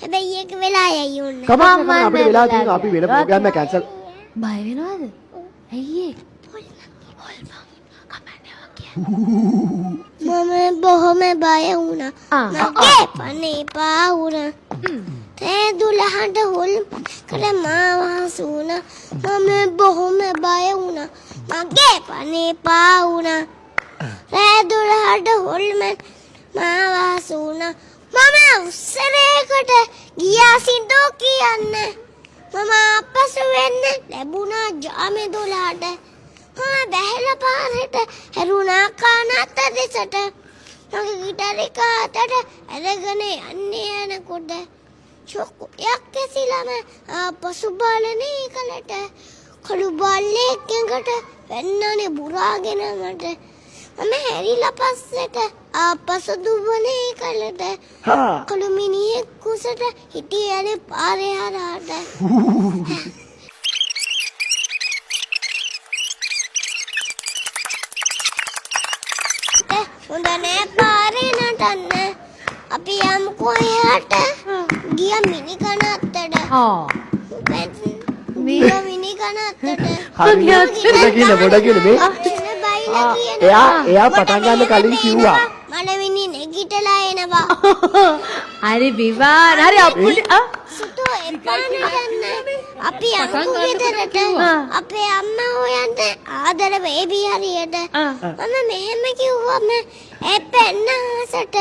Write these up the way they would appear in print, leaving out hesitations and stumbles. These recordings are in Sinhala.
හැබැයි ඒක වෙලා යයි ඕන්න. කමක් නෑ, අපිට වෙලා තියෙනවා. අපි වෙන ප්‍රෝග්‍රෑම් එක කැන්සල්. බය වෙනවද? ඇයි ඒ? මම බොහොම බය වුණා. මගේ පනේ පා වුණා. තේ දුලහට හොල් කර මාව හසු වුණා. මම බොහොම බය වුණා. මගේ පනේ පා වුණා. රෑ දුලහට හොල්මන් මාව හසු වුණා. මම උස්සරේකට ගියා සින්දු කියන්න. මම ආපසු වෙන්න ලැබුණා ජාමේ 12ට. මම බැහැලා පාරට හැරුණා කනත දෙසට. මගේ ගිටාර එක අතට අරගෙන යන්නේ යනකොට චොක්කයක් ඇසිලාම ආපසු බලන එකලට කළු බල්ලෙක් ඇඟට වැන්නනේ බුරාගෙන මට. මම හැරිලා පස්සට ආපසු දුවන එකලට කළු මිනිහෙක් කුසට හිටියනේ පාරේ හරහාට. හොඳ නෑ පාරේ නටන්න. අපි යමුකෝ එහාට. ගියා මිනි කනත්තට. ගියා මිනි කනත්තට. හරි. පොඩ කියන්න මේ. එයා පටන් ගන්න කලින් කිව්වා. මලවිනි නැගිටලා එනවා. හරි විවාන් හරි අප්පුඩි සුතෝ එපා නටන්න. අපි යමුකෝ ගෙදරට. අපේ අම්මා හොයන්න ආදර බේබි හරියට. මම මෙහෙම කිව්වම ඒ පැන්න අහසට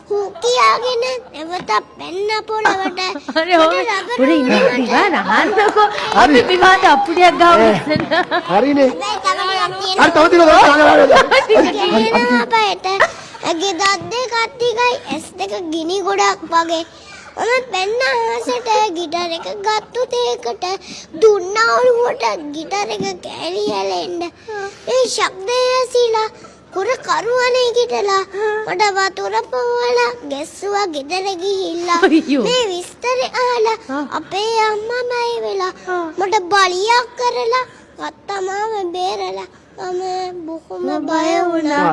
හූ කියාගෙන නැවත පැන්න පොළවට. හරි ඔව් පොඩි ඉන්න විවාන් අහන්නකෝ. අපි විවාන්ට අප්පුඩියක් ගහමු ඉස්සෙල්ලා. හරිනේ. හැබැයි තව ටිකක් හරි තව තියෙනවා. බයට. ඇගේ දත් දෙකක් ටිකයි ඇස් දෙක ගිනි ගොඩක් වගේ. මම පැන්න අහසට ගිටාර එක ගත්තු තේකට දුන්නා ඔළුවට ගිටාර එක කෑලි හැලෙන්න. ඒ ශබ්දය ඇසිලා කුර කරුවනේ ගිටලා මට වතුර පොවලා ගැස්සුවා ගෙදර ගිහිල්ලා. මේ විස්තරේ අහලා අපේ අම්මා බය වෙලා මට බලියක් කරලා ගත්තා මාව බේරලා. මම බොහොම බය වුණා.